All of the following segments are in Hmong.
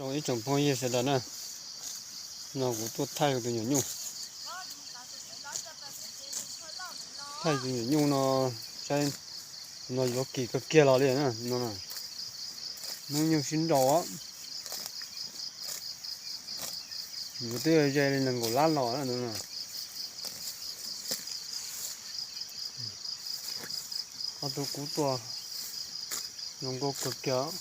Ib tsoom phooj ywg sawv daws na, no kuv tuaj thaij tus nyuam nyuj, thaij tus nyuam nyuj no, saib no yuav kis kawg kiag los li na no. Hnub nyoog sib nraus, yuav twb ze li nees nkaum lab los na no. Ob tug kub tuaj zoo nkauj kawg kiag.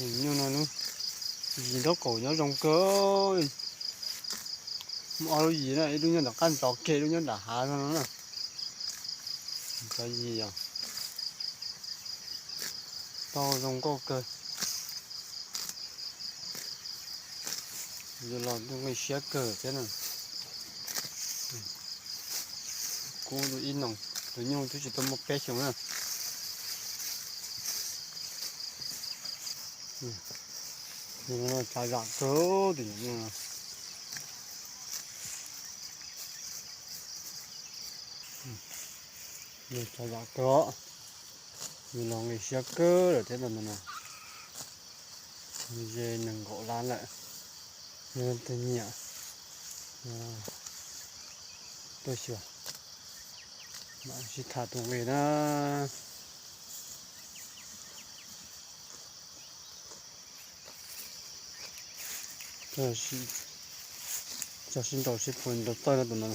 Nyuj no lub yim nraub qaum nyob zoo kawg. Muaj ob lub yim na, ib lub nyob nram qab ntsos kiag, ib lub nyob nram hav no na. Cov yim os, tau zoo nkauj kawg. Yus los nqi siab kawg thiab na. Kub ib noo, tus nyuj twb tsis tau muaj peb xyoos na. Tsav zam kawg tus nyuj no. Tsav zam kawg, yus los nqi siab kawg lawm thiab ntag no. Ze nees nkaum lab lawm, yog leej twg nyiam tuaj xyuas mam sib tham tus nqi na. Tso sib nraus seb puas nrau txawj no tus no.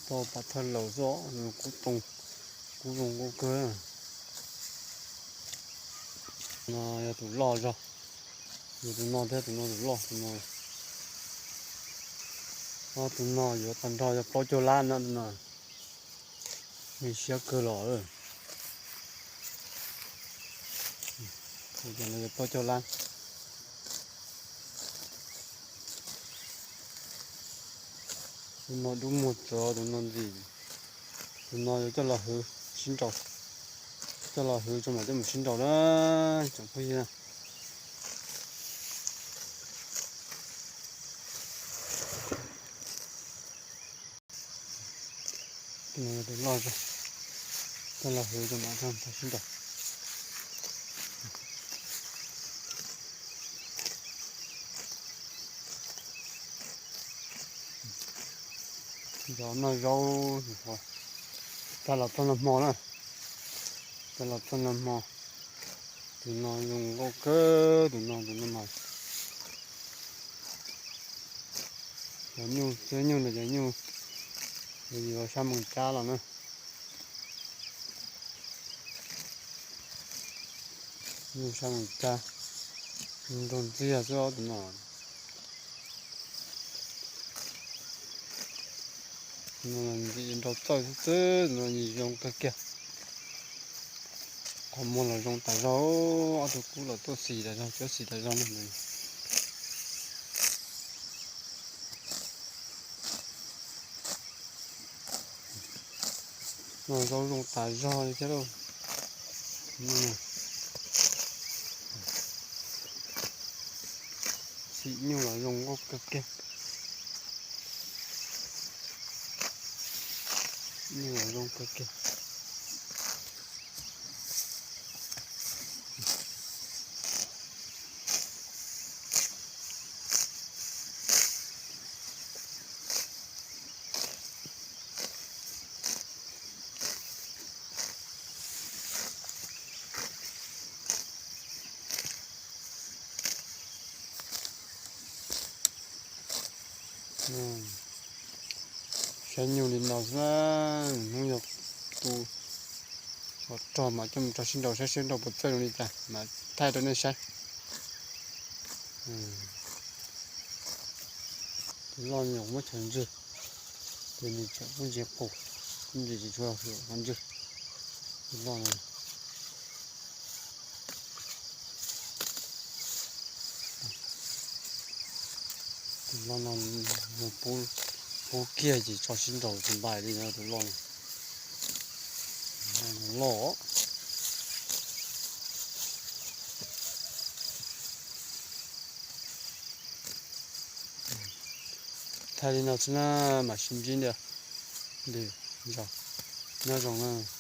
Tau pam thawj laus xwb, kub zoo, kub zoo nkauj kawg. No yog tus loj zog, yog tus no thiab tus no tus loj tus no. Ob tug no yuav tag nrho yog plaub caug lab no tus no. Nqi siab kawg los. Tus no yog plaub caug lab. Tus no dub muag tsuav tus no ntxim. Tus no yuav coj los hwv sib nraus, coj los hwv tso mam coj mus sib nraus na tsoom phooj ywg. Tus no tus loj zog, coj los hwv tso mam coj mus sib nraus. Zov noj zaub, tag los txog nag hmo na, tag los txog nag hmo. Tus no zoo nkauj kawg, tus no tus no mas cov nyuj, cov nyuj no cov nyuj yuav sab moos cab los na. Nyuj sab moos cab, nrau ntxiag xwb tus no. No ntxim nrau txawj xwb, no zoo kawg kiag. Qhov muag los zoo tas zog, ob tug kub los tuaj xis tas zog, cuab xis tas zog na. Noj zaub zoo tas zog li thiab lauj. Xim nyuj los zoo nkauj kawg kiag. Nyuj los zoo kawg kiag. Saib nyuj li no xwb, hnub yog tu rog mas coj mus tso sib nraus saib sib nraus puas txawj zoo li cas mas thaij rau nej saib. Tus loj nyuam muab chaws ntswg, tus nws tseem kuj ntsis qus, kuj ntsis tsis tshua hwm qhov ntswg. Tus loj no, tus loj no mus pub kiag ces tso sib nraus tus npais li no tus loj no. Loj. Thaij li no xwb na, mam sib ntsib ntxiv lwm zaus. Nyob zoo na.